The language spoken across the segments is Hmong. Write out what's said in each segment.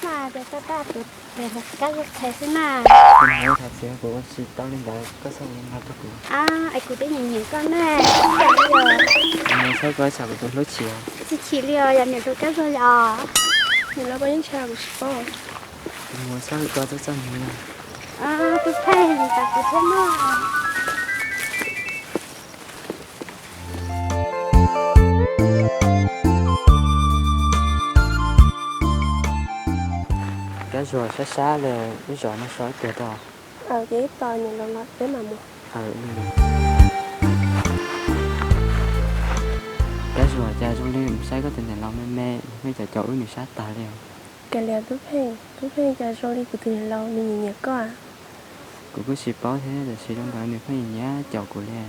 Mas tes tau tau tus tes los Kab Zuag qhev xwb na. Kuv tsis tau li ntawd, koj txhob ua li no rau kuv. Es kuv twb nyiam nyiam koj ne. Mus txhob koj ib tsam kuv tus hlub chim. Tsis chim li os, yog niam tus Kab Zuag yom. Nim no koj yeej ntshai kuv tsis paub. Mus txhob koj txhob txaj muag. Tus Pheej, tos kuv thiab mog. Kab Zuag, sab sab li, wb zov no so ib pliag tau. Ces ib tos niam laus los peb mam mus. Kab Zuag, cas zoo li mus saib koj tus niam laus me me, nws pheej caum caum wb nws sab tag li os. Kav liam Tub Pheej, Tub Pheej, cas zoo li kuv tus niam laus nws nyiam nyiam koj. Kuv kuj tsis paub thiab, tiam sis zoo nkaus nws pheej nyiam nyiam caum kuv li.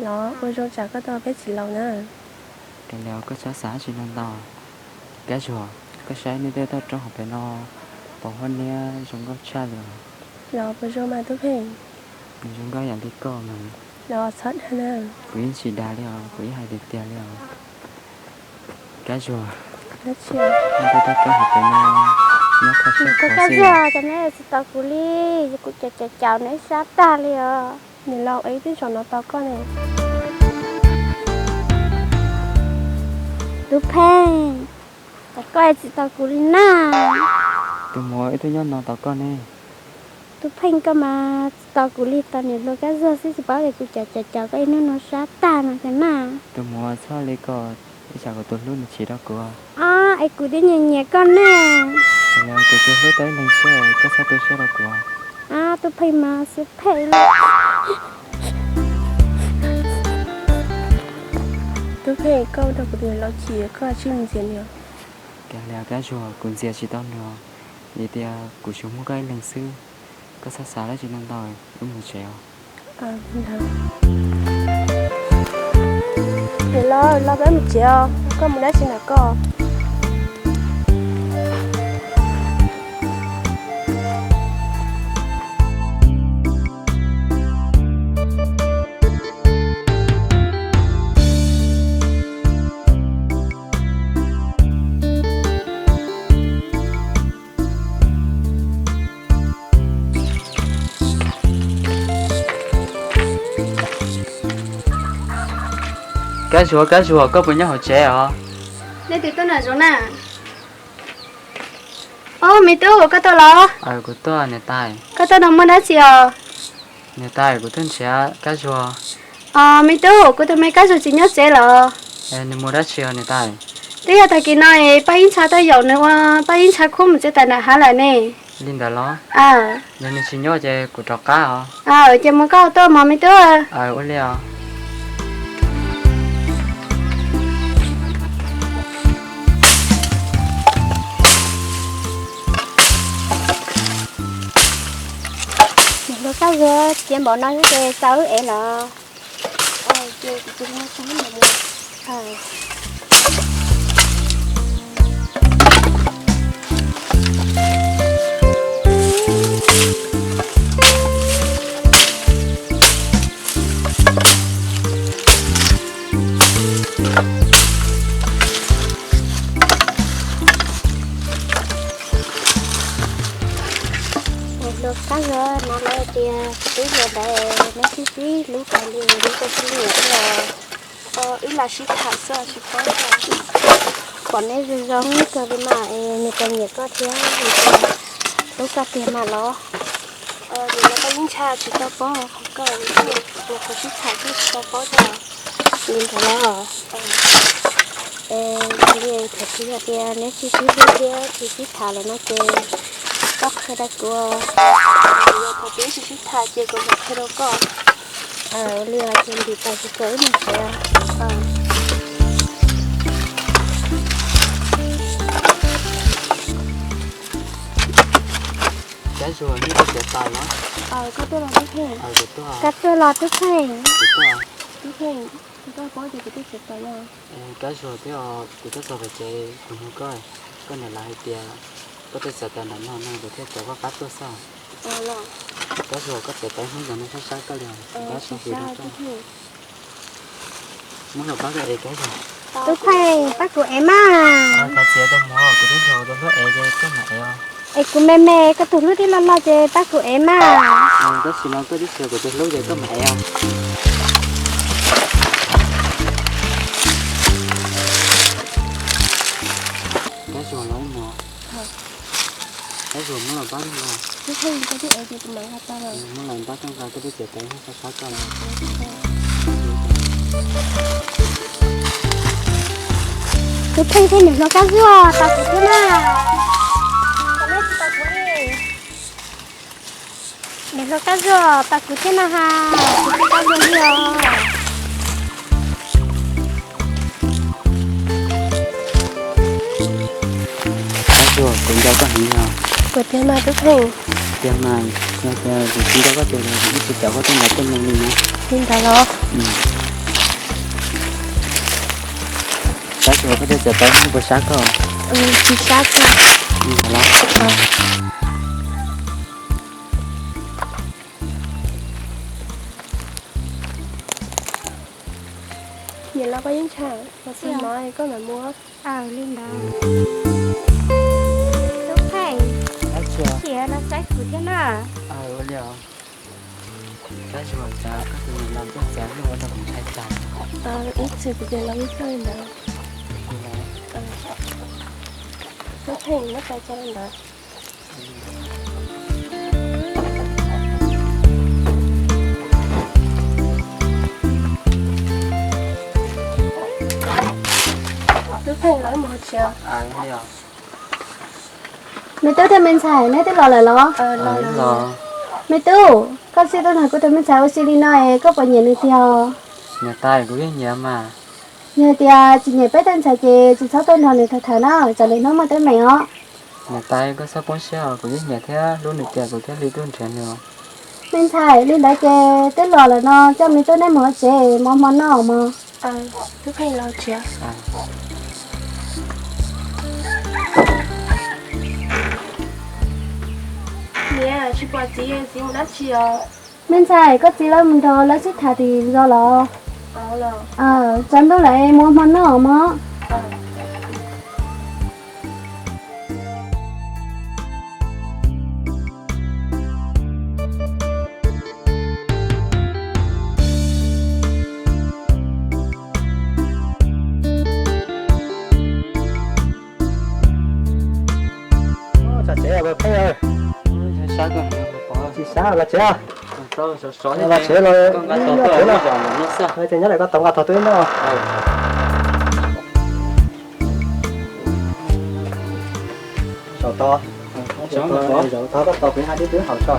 Los ua zoo tsam koj tau peb txiv laus na. Kav liam, koj txhob xav dab tsi ntau ntau. Kab Zuag, koj saib nej tej toj roob hauv pem no, pom huab niab zoo nkauj tshaj li os. Los puas zoo mas Tub Pheej? Nws zoo nkauj yam li koj mas. Los txhob dag na. Kuv yeej tsis dag li os, kuv yeej hais tiag tiag li os. Kab Zuag, nej tej toj roob hauv pem no nyob kho siab kho xwb. Kab Zuag, cas neb tsis tos kuv li, kuv caum caum caum neb sab tag li os. Niam laus, wb twb zaum no tos koj ne. Tub Pheej, cas koj tsis tos kuv li na? Tus muam, wb twb nyob no tos koj ne. Tub Pheej, koj mas tsis tos kuv li, tos niam hluas Kab Zuag xwb, tsis paub tias kuv caum caum caum koj ib hnub no sab tag no ces mas. Tus muam, txhob li ko, ib tsam kuv tus hlub nws chim rau kuv. Os, es kuv twb nyiam nyiam koj ne. Kuv tus hlub tau ib leeg xwb, koj txhob tu siab rau kuv. Tub Pheej mas xwb phem li. Tub Pheej, koj ua rau kuv tus niam laus chim, koj tsij mus ntxias nws. Kav liam Kab Zuag, kuv ntxias tsis tau nws, vim tias kuv tsuas muaj koj ib leeg xwb. Koj txhob xav dab tsi ntau ntau, wb mus tsev os. Niam laus, los peb mus tsev os, koj mus dab tsi ntawm koj? Kab Zuag, Kab Zuag, koj puas nyob hauv tsev os? Nej twb tuaj nram zoov na. Os, me tub, koj tuaj los? Kuv tuaj niam tais. Koj tuaj no muaj dab tsi os? Niam tais, kuv tuaj nrhiav Kab Zuag. Os, me tub, kuv tus me Kab Zuag tsis nyob tsev los? Nws mus dab tsi os niam tais? Twb yog tag kis no es Paj Yeeb Ntsha tuaj yaum nws ua Paj Yeeb Ntsha khub mus txiav taws nram hav lawm ne. Li ntawd los? Yog nws tsis nyob ces kuv rov qab os. Ces mus koj tuaj mog me tub. Ua li os. Niam hluas Kab Zuag, txiav npaum no xwb ces txaus wb ev lawm. Niam hluas Kab Zuag, hnov lawv hais tias kuv twb hluas ntawd neb sib sib hlub kawg li, neb koj sib nyiam thiab los? Wb lam sib tham xwb tsis paub. Pom neb zoo zoo kawg li mas es nws kuj nyiam koj thiab, nws kuj hlub koj tiag mas los. Nim no Paj Yeeb Ntsha tsis tau paub qhov koj, nws qhov sib tham thiab tsis tau paub thiab. Li ntawd los? Es yog li thaum twg yog tias neb tsis sib hlub thiab tsis sib tham lawm no ces koj qhia rau kuv. Yog thaum twg sib sib tham ces kuv mam qhia rau koj. Ua li ces ntim taws tsis tau wb mus tsev. Kab Zuag, nej tuaj txiav taws los? Koj tuaj los Tub Pheej? Koj tuaj los Tub Pheej? Tub Pheej, koj paub tias kuv tuaj txiav taws no. Kab Zuag, twb kuv tuaj txog tom tsev kuv nug koj, koj niam lawv hais tias koj tuaj txiav taws nram no no kuv thiaj caum koj qab tuaj xwb. Kab Zuag, koj txiav taws hnub ntawd nws saib saib koj li, kab tsis hwm rau koj. Muab los pab koj ev Kab Zuag. Tub Pheej, pab kuv ev mas. Thov txim tus muam, kuv twb nrog tus hlub ev ces koj mam ev os. Es kuv me me, koj tus hlub twb loj loj ces pab kuv ev mas. Tab sis mas koj twb tsis yog kuv tus hlub ces koj mam ev os. Tab sis los ib muam, tab sis muab los pab tau, muab los pab tau nqa koj twb txiav taw sab koj. Tub Pheej thiab niam hluas Kab Zuag, pab kuv thiab na. Niam hluas Kab Zuag, pab kuv thiab na ha, kuv thiab Kab Zuag li os. Kab Zuag, kuv nco koj heev li os. Puas tiag mas Tub Pheej? Tiag mas, yog tias kuv tsis nco koj ces kuv twb tsis caum koj tuaj nrog tej neeg li na. Li ntawd los? Kab Zuag, koj twb txiav taw sab koj. Tsis sab koj. Li ntawd los? Niam laus, koj yeej tshaj, los txog no koj mam mus. Aws, li ntawd. Tub Pheej, cia los saib kuv thiab na. Ua li os. Kab Zuag, cas koj tus niam laus tuaj txog ua rau kuv ntshai tas. Ib txwm kuv tus niam laus yeej txawj li ntawd. Tub Pheej, muab tso tso li ntawd. Tub Pheej, los mus hauv tsev. Me tub thiab me ntxhais, neb twb los lawm los? Me tub, koj txib tuaj nrog kuv tus me ntxhais ua si li no es koj puas nyiam nws tiag? Niam tais, kuv yeej nyiam mas. Yog tias tsis nyiam peb tej ntxhais ces tsis txhob tuaj nrog nws tham tham na, tsam lwm hnub muaj teeb meem os. Niam tais, koj txhob poob siab os, kuv yeej nyiam thiab hlub nws tiag, kuv thiaj li tuaj nrhiav nws. Me ntxhais, li ntawd ces twb los lawm no, coj me tub neb mus hauv tsev, mov hmo noj mog. Tub Pheej, los tsev. Niam, tsis pom txiv, txiv mus dab tsi os? Me ntxhais, koj txiv lawv mus nrog lawv sib tham tim zos los? Tsaus ntuj lawm, mov hmo noj mog. Tsis sab, los tsev, los tsev, los tsev, los tsev, ces nyob lawm koj tau nqa tog tuaj ib noj. Zaum tod, zaum tod koj tos kuv hais twb twb haum tso.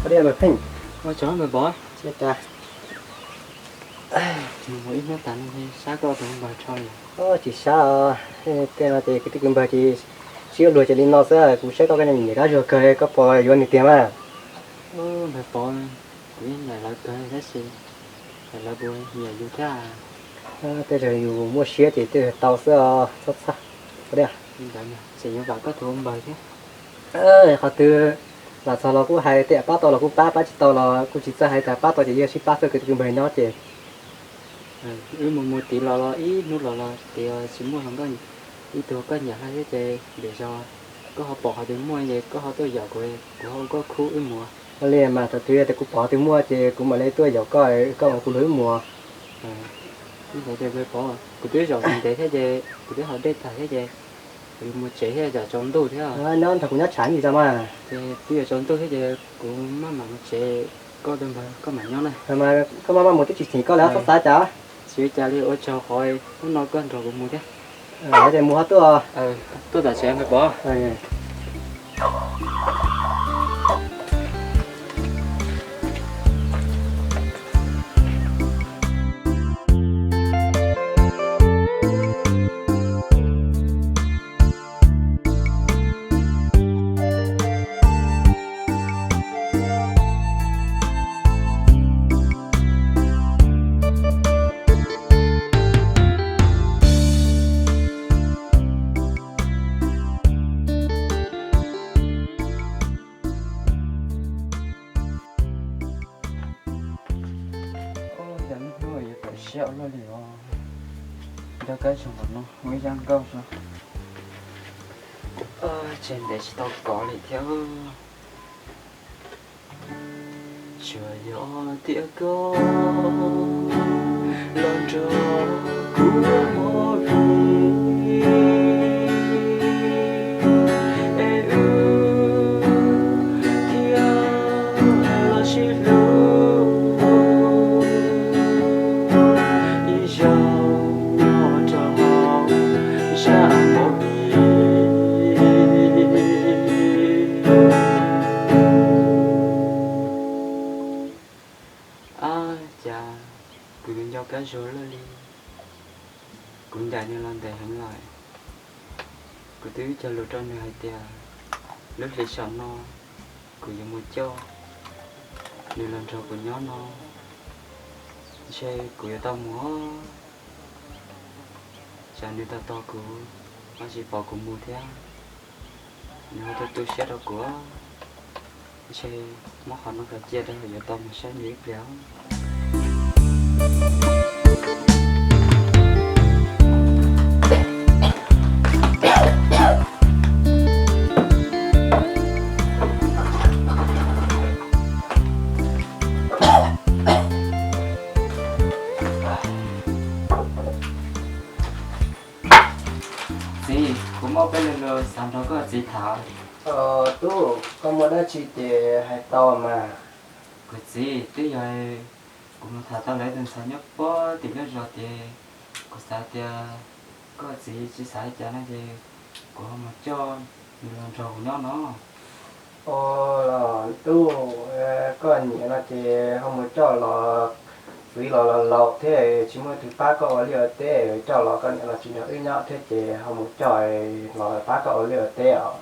Ua li Pheej, ua tsaug Pov, ib hnub tas no sab koj tus npawg tso li. Tsis sab os, tej no ces kwv tij kwv npawg ces sib luag ces li no xwb, kuv saib koj nyiam Kab Zuag kawg, koj puas yuav nws tiag mas? Npawg Pov, kuv yeej nyiam lawv kawg tab sis lawv puas nyiam yus thiab? Tej zaum yus muaj siab ces tej zaum tau xwb os, txhob txhawj. Li ntawd tseem yuav vam koj tus ua npawg thiab. Qhov twg lam txog los kuj hais, tej yam pab tau los kuj pab, pab tsis tau los kuj tsis txawj hais, tas pab tau ces yog sib pab xwb, kwv tij kwv npawg nyob ces. Wb mus mus tid los los ib hnub los los tid tsis muaj hluas nkauj ib tug koj nyiam hlo thiab ces lwm zaus koj ho pom qhov twg muaj ces koj ho tuaj yaum kuv, kuv ho ua koj khub wb mus. Ua li mas thaum twg yog tias kuv pom qhov twg muaj ces kuv mam li tuaj yaum koj, koj mus kuv luag wb mus. Ib ntawd ces Pov, kuv twb zaum tsis ntev thiab ces kuv twb haus dej tag thiab ces kuv yuav mus tsev thiab, tsam tsaus ntuj thiab. Nyob nrog kuv nyob tshav ntsis tso mas. Ces twb yuav tsaus ntuj thiab ces kuv maj mam mus tsev, koj tus npawg koj mam nyob na. Koj maj maj mus twb tsis thim koj li, txhob xav cas. Tsis ua cas li, ua tsaug qhov hnub no koj nrog kuv mus thiab. Ces mus ho tuaj. Tuaj tam sim Pov. Siab ua luaj li os. Nco Kab Zuag los no ua ib yam nkauj xwb. Tseg ntev tsis tau kov li thiab. Tsuas yog tias koj los nrog kuv ua movie es wb thiaj los sib hlub ib zaug nyob rau hauv sab movie. Ab, cas kuv yuav nco Kab Zuag luaj li. Kuv ncaim nws los ntev heev lawm. Kuv twb cog lus rau nws hais tias lub hlis saum no kuv yuav mus coj nws los nrog kuv nyob no, ntshe kuv yuav tau mus. Tsam nws tos tos kuv, ho tsis pom kuv mus thiab, nws ho tu tu siab rau kuv. Ntshe muab qhov no khaws cia rau yuav tau mus saib nws ib pliag. Txiv, kuv muaj peb lo lus xav nrog koj txiv tham. Tub, koj muaj dab tsi ces hais tau mas. Kuv txiv, twb yog kuv mus tham tau lawv tus ntxhais nyob puag tim lub zos ces kuv xav tias koj txiv tsis xav li cas no ces kuv ho mus coj nws los nrog kuv nyob no. Ua los tub, koj niam no ces ho mus coj los, txiv los laus laus thiab tsis muaj tus pab koj ua liaj ua teb, coj los koj niam los tsis nrog wb nyob thiab ces ho mus coj los pab koj ua liaj ua teb os.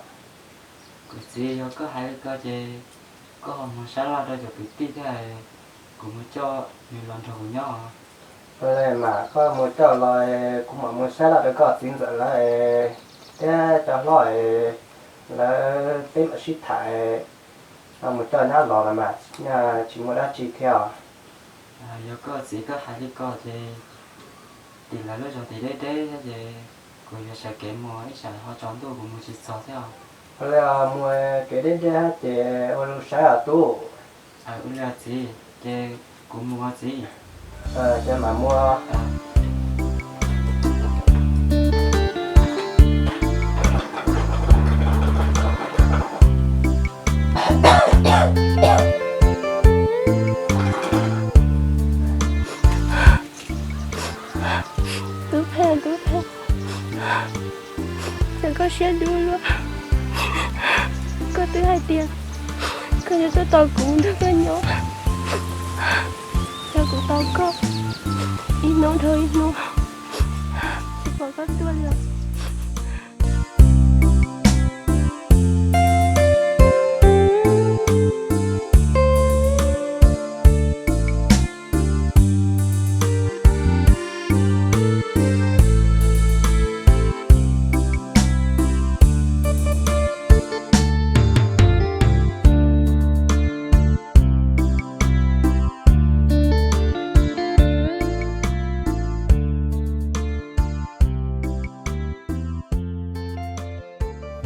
Kuv txiv, yog koj hais li ko ces koj ho mus sab laj rau cov kwv tij thiab, kuv mus coj nws los nrog kuv nyob. Mas koj mus coj los, kuv mam mus sab laj rau koj txiv ntxawm lawv thiab cov hlob, lawv peb mam sib tham, mus coj nyab los los mas, tsis muaj dab tsi thiab. Yog koj txiv koj hais li ko ces tim lawv lub zos tim deb deb thiab ces kuv yuav sawv kev mus ib tsam ho tsaus ntuj kuv mus tsis txog thiab. Ua li mus kev deb deb thiab ces ua lus saib os tub. Ua li txiv, ces kuv mus txiv. Ces mam mus. Tub Pheej, Tub Pheej, cas koj siab dub luaj? Koj twb hais tias koj yuav tuaj tos kuv nrog koj nyob, cas kuv tos koj ib hnub dhau ib hnub, tsis pom koj tuaj li os.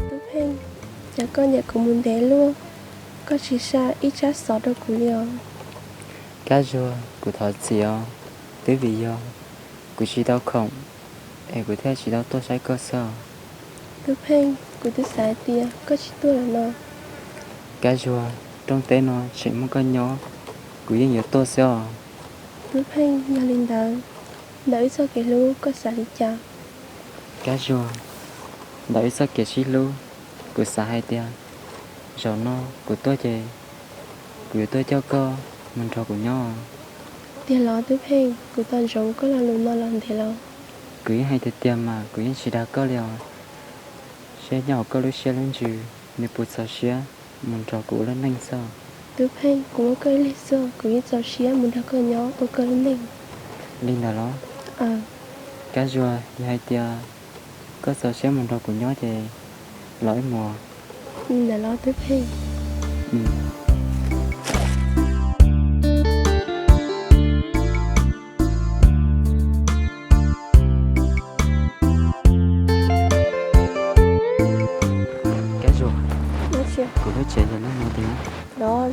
Tub Pheej, cas koj ncaim kuv mus ntev luaj, koj tsis xa ib tsab xov rau kuv li os? Kab Zuag, kuv thov txim os, twb vim yog kuv tsis tau khoom es kuv thiaj tsis tau tuaj saib koj xwb os. Tub Pheej, kuv twb xav hais tias koj tsis tuaj lawm no. Kab Zuag, rooj teb no tseem muaj koj nyob, kuv yeej yuav tuaj xwb os. Tub Pheej, yog li ntawd, ntawm wb txoj kev hlub koj xav li cas? Kab Zuag, ntawm wb txoj kev sib hlub, kuv xav hais tias zaum no kuv tuaj ces kuv yuav tuaj coj koj mus nrog kuv nyob. Tiag los Tub Pheej? Kuv tos ntsoov koj lo lus no los ntev lawm. Kuv yeej hais tiag tiag mas kuv yeej tsis dag koj li os. Seb nyob hauv koj lub siab lub ntsws nws puas txaus siab mus nrog kuv ua lub neej xwb. Tub Pheej, kuv muaj koj ib leeg xwb, kuv yeej txaus siab mus nrog koj nyob ua koj lub neej. Li ntawd los? Kab Zuag, yog hais tias koj txaus siab mus nrog kuv nyob ces los wb mus. Li ntawd los Tub Pheej? Mm.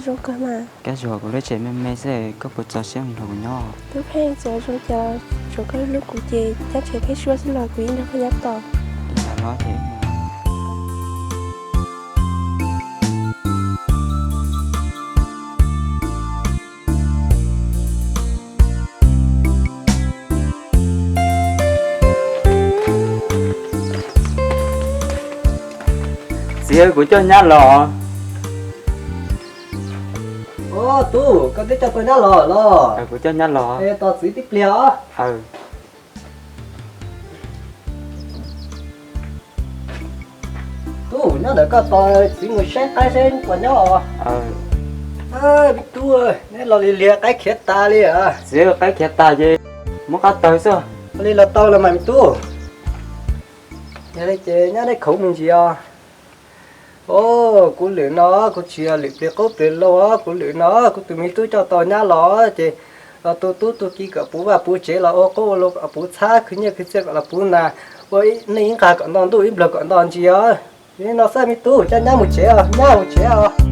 Zoo kawg mas. Koj zuam kuv lub tsev me me xwb, koj puas txaus siab mus nrog kuv nyob? Tub Pheej, txawm zoo cas los tsuav koj hlub kuv ces cab tsev pheeb suab xwb los kuv yeej nrog koj nyob tau. Li ntawd los ces Txiv, kuv coj nyab los. Tub, koj twb coj tau nyab los los? Kuv coj nyab los. Tos txiv tib pliag os. Tub, nyob ntawm koj tos txiv mus saib qaib seb puas nyob os. Me tub, neb los li liag qaib khiav tas li. Txiv, qaib khiav tas ces muab qab tawg xwb. Ua li los tau los mas me tub. Yog li ces nyob nej khoov me ntsis os. Os, kuv lwm no kuv tsis yog lwm plis qub plis lou, kuv lwm no kuv tus me tub coj tau nyab los ces los tu tub tu ki kom puv vaj puv tsev, los ua qub ua loo kom puv txhab, khwv nyiaj khwv txiaj kom los puv nas, ua nej ib nqag kom nto ntuj ib nplog kom nto ntsis os. Li no xwb me tub, coj nyab mus tsev os, nyab mus tsev os.